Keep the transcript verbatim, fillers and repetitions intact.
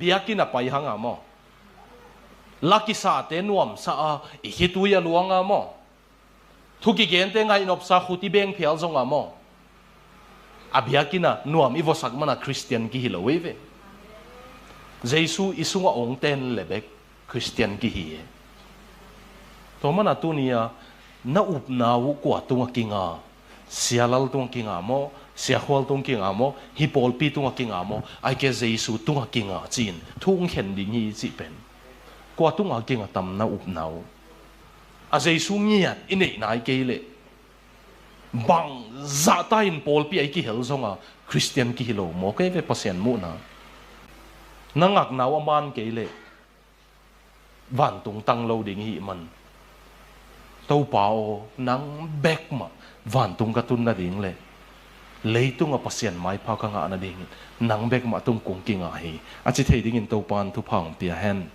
biakinn a pai hanga maw? La kisate nuamsa a, i khitui a luanga maw? Thu kigente ngaihnopsa khuti beng phial zonga maw? A biakinn a nuam i vosak mana Khristian kihi lo ei ve. Jesu i sunga ong ten le bek Khristian kihi e. Tua mana tunia na upna uh kua tunga kinga? Sialal tunga kinga maw? Siakhual tunga kinga maw? Hi pawlpi tunga kinga maw? Aike Jesu tunga kinga ci-in thu ong khen ding hi cih pen. Kua tunga kinga tam na upna uh? A Jesu ngiat i neih nai kei leh bang zahta in pawlpi a i kihel zonga Khristian kihi lo maw? Kei ve Pasian muhna. Na ngakna uh a man kei leh vantung tang lo ding i hih man. Topa aw, nang bek mah vantung ka tun nading le leitunga Pasian maipha ka ngah nadingin nang bek mah tung kong kinga hi. A ci thei dingin Topa in thupha hong pia hen.